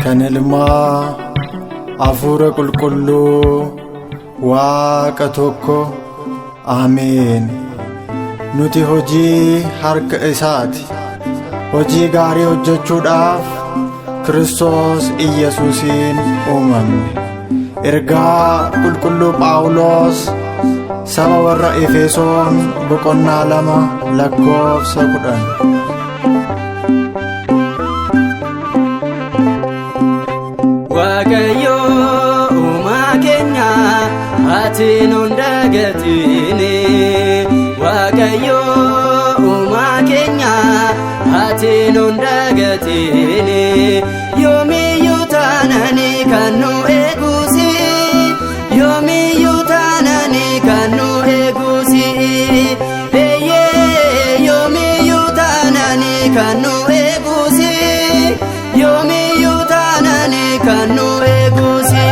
Kan Ilmaa, Hafuura Qulqulluu, Waaqa tokko. Ameen. Nuti hojii harka isaati. Hojii gaarii hojjechuudhaaf Kiristoos Iyyasuusiin uumamne. Ergaa Qulqulluu Phaawulos saba warra Efesoon boqonnaa 2 lakkoofsa 10. Waaqayyo uumaa keenya, ati nun dagatini. Waaqayyo uumaa keenya, ati nun dagatini. Yoomiyyuu taanani kan nu eeguusi. Yoomiyyuu taanani kan nu eeguusi. Eeyyee, yoomiyyuu taanani kan nu eeguusi. Yoomiyyuu taanani kan nu eeguusi.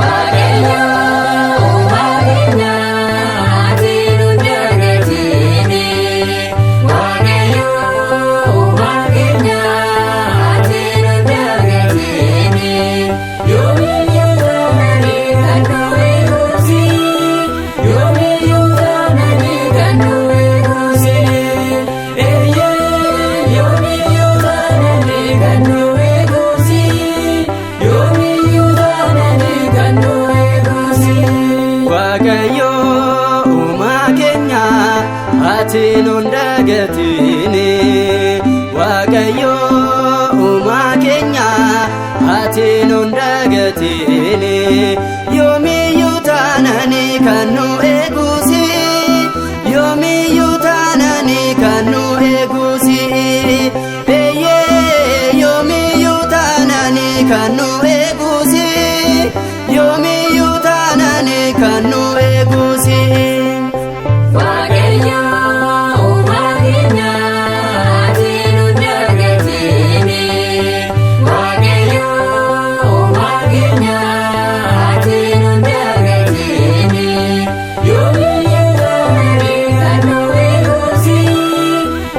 Waaqayyo uumaa keenya, ati nun dagatini. Waaqayyo uumaa keenya, ati nun dagatini. Yoomiyyuu taanani kan nu eeguusi. Yoomiyyuu taanani kan nu eeguusi. Eeyyee, yoomiyyuu taanani kan nu eeguusi. Yoomiyyuu taanani kan nu eeguusi. Waaqayyo uumaa keenya, ati nun dagatini. Waaqayyo uumaa keenya, ati nun dagatini. Yoomiyyuu taanani kan nu eeguusi. Yoomiyyuu taanani kan nu eeguusi. Eeyyee, yoomiyyuu taanani kan nu eeguusi. Yoomiyyuu taanani kan nu eeguusi. Waaqayyo uumaa keenya, ati nun dagatini. Waaqayyo uumaa keenya, ati nun dagatini. Yoomiyyuu taanani kan nu eeguusi.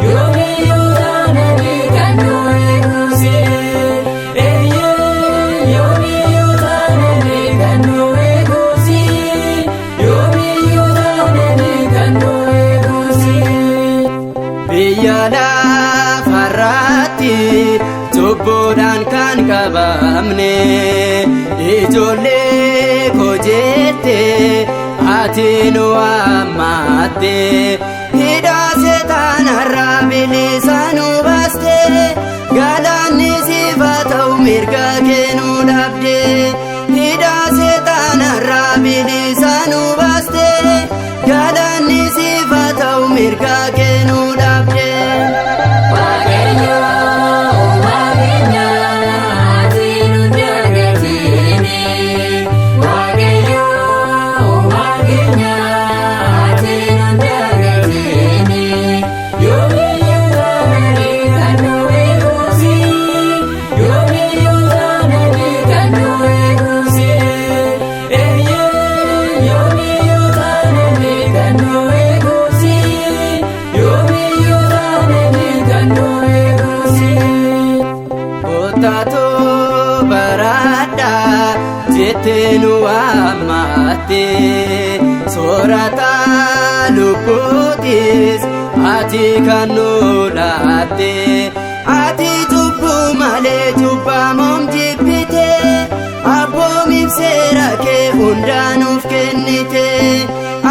Yoomiyyuu taanani kan nu eeguusi. Eeyyee, yoomiyyuu taanani kan nu eeguusi. Yoomiyyuu taanani kan nu eeguusi. Biyya lafarratti cubbuudhaan kan qabamne, ijoollee koo jette ati nu waammatte. Hidhaa seexanarraa bilisa nu baaste, galanni siif haa ta'u, mirga kee nu dhabde. Hidhaa seexanarraa bilisa nu baaste, galanni siif haa ta'u, mirga kee nu dhabde. Waaqayyo uumaa keenya, ati nun dagatini. Waaqayyo uumaa keenya, ati nun dagatini. Yoomiyyuu taanani kan nu eeguusi. Yoomiyyuu taanani kan nu eeguusi. Eeyyee, yoomiyyuu taanani kan nu eeguusi. Yoomiyyuu taanani kan nu eeguusi. Kootaatoo baradhaa jettee nu waammatte, soorata lubbuutis ati kan nu laatte. Ati cubbuu malee cubbamoom jibbite, abboomiif seera kee hundaa nuuf kennite.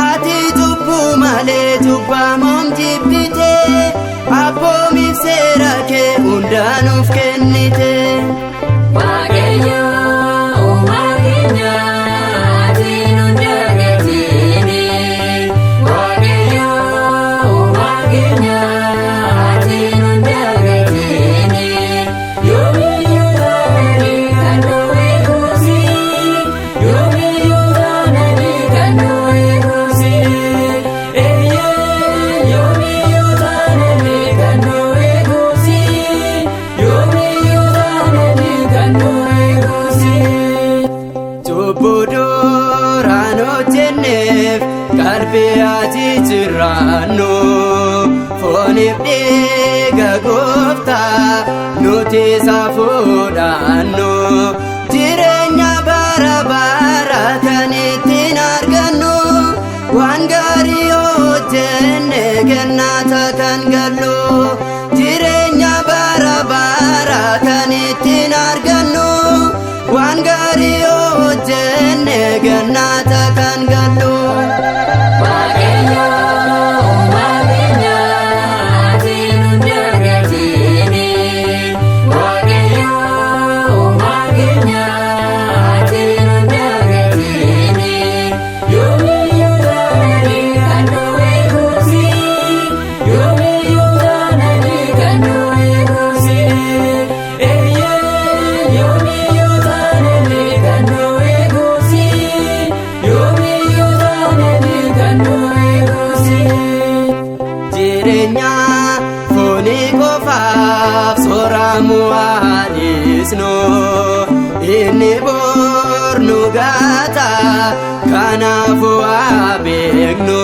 Ati cubbuu malee cubbamoom jibbite, abboomiif seera kee hundaa nuuf kennite. Waaqayyo uumaa keenya, ati nun dagatini. Waaqayyo uumaa keenya, ati nun dagatini. Yoomiyyuu taanani kan nu eeguusi. Yoomiyyuu taanani kan nu eeguusi. Eeyyee, yoomiyyuu taanani kan nu eeguusi. Yoomiyyuu taanani kan nu eeguusi. Cubbuu duraan hojjenneef qalbii ati jiraannu, fooniif dhiiga Gooftaa nuti isa fudhannu. Jireenya bara bara kan ittiin argannu waan gaarii hojjenne kennaata kan gallu. Jireenya bara bara kan ittiin argannu waan gaarii hojjenne kennaata kan gallu. Waaqayyo uumaa keenya ati nu dagatiin. Waaqayyo uumaa keenya ati nu dagatiin. Yoomiyyuu taananii kan nu eeguusi. Yoomiyyuu taananii kan nu eeguusi. Eeyyee yoomiyyuu taananii kan nu eeguusi. Yoomiyyuu taananii kan nu eeguusi. Jireenya foonii qofaaf sooramu haadhisnu, inni bor nu gata, kanaafuu haa beeknu.